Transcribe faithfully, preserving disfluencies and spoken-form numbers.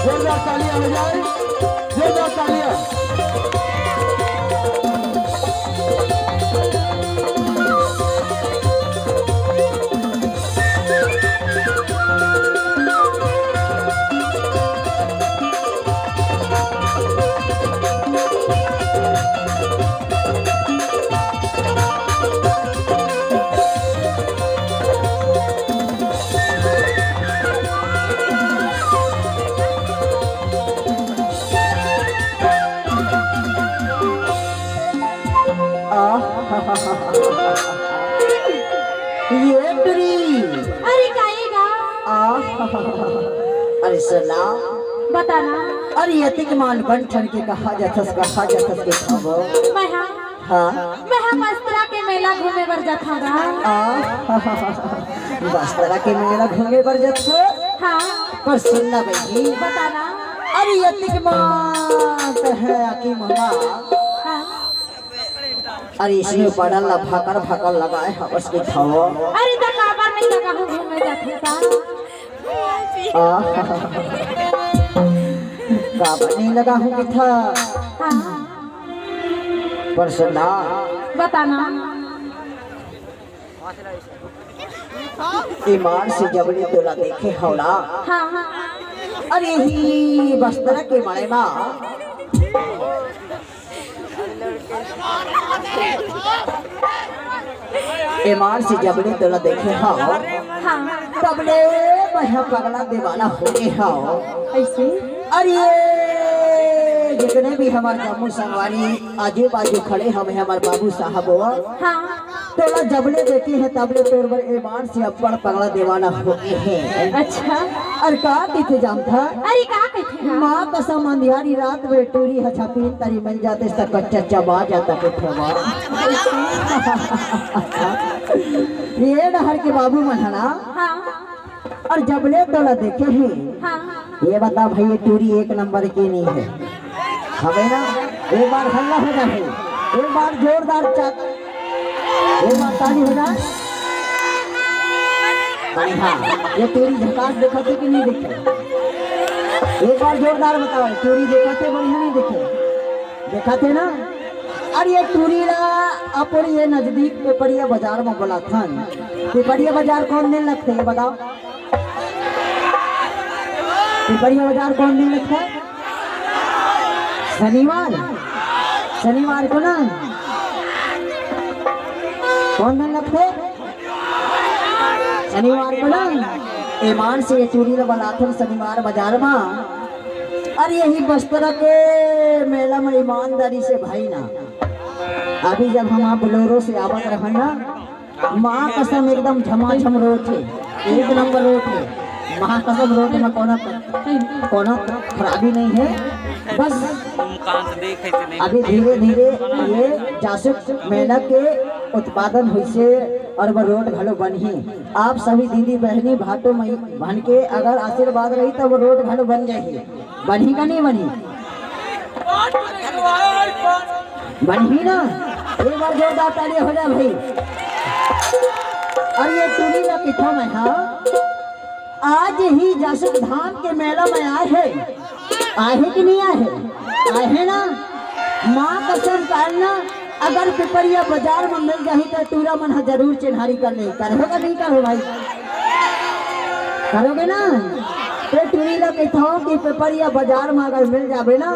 जोरदार तालियां हो जाए, जोरदार तालियां। आह, ये टुरी। अरे काहे गा? आह, अरे सुना। बता ना। अरे अतिक मान बन ठन के कहाँ जाथस, कहाँ जाथस के खबर? मैं हाँ। हाँ। मैं हाँ बस्तरा के मेला घूमे बर जाथंव गा। आह, बस्तरा के मेला घूमे बर जाथस? हाँ। पर सुन ना बहिनी। बता ना। अरे अतिक मान त है आकी ममा। हाँ। अरे इसने बड़ा ला भाकर भाकर लगाए हवस के खाओ। अरे त काबर नहीं लगा हूँ घूमे जाथे ता। आह, काबर नहीं लगा हूँ कि था। हाँ। पर सुना। बता ना। ईमान से जब ले तोला देखे हव ना। हाँ, हाँ। अरे ही बस्तरा के मड़ई मा। ईमान से जब ले तोला देखे हव। हाँ। तब ले मैं ह पगला दीवाना हो गे हव। अइसे? अरे जितने भी हमर जम्मो संगवारी आजू बाजू खड़े हवे, हमर बाबू साहब हो। हाँ। तोला जब ले देखे हे तब ले तोर बर ईमान से अब्बड़ पगला दीवाना हो गे हे। अच्छा। अउ का कहिथे जानथस? अरे का कहिथे गा? माँ कसम अंधियारी रात में टूरी ह छपिन तरी मिल जाते त कच्चा चबा जाता के फेवा। ये डहर के बाबू मन ह ना। हाँ। अउ जब ले तोला देखे हे। हाँ। ये बता भाई, ये टूरी एक नंबर के नहीं है, हवे ना? एक बार हल्ला हो जाए, एक बार जोरदार चक, एक बार ताली हो जाए। अरे हाँ, ये टूरी झकास देखथे कि नहीं देखथे? एक बार जोरदार बताओ, टूरी देखथे बढ़िया नहीं देखथे? देखथे ना? अउ ये टूरी ला अपन ये नजदीक पिपरिया बाजार में बुलाथन। पिपरिया बाजार कौन दिन लगथे, ये बताओ? पिपरिया बाजार कौन दिन लगथे? शनिवार। शनिवार को ना? कौन दिन लगथे? शनिवार को ना? ईमान से ये टूरी ला बुलाथन शनिवार बाजार मा। अउ यही बस्तरा के मेला में ईमानदारी से भाई ना, अभी जब हम आप बोलेरो से आवत रहन ना, माँ कसम एकदम झमाझम रोथे, एक नंबर रोथे। माँ कसम रोथे में कोनो, कोनो खराबी नहीं है। बस। अभी धीरे धीरे ये जासुक मेला के उत्पादन होइसे और वो रोड घलो बनही। आप सभी दीदी बहनी भाटो मई बहन के अगर आशीर्वाद रही तो वो रोड घलो बन जाही। बनही का नहीं बनही? बनही ना। एक बार जोरदार ताली हो जाए भाई। और ये टूरी ला किथो मैं, हाँ, आज ही जासुक धाम के मेला में आए है, आए है कि नहीं आए है? आए है ना। माँ कसम करना, अगर पिपरिया बाजार में मिल जाही तो टूरा मन ह जरूर चिन्हारी कर ले। करहो का नहीं करहो भाई? करोगे ना? तो टूरी ला कहता हूँ कि पिपरिया बाजार में अगर मिल जावे ना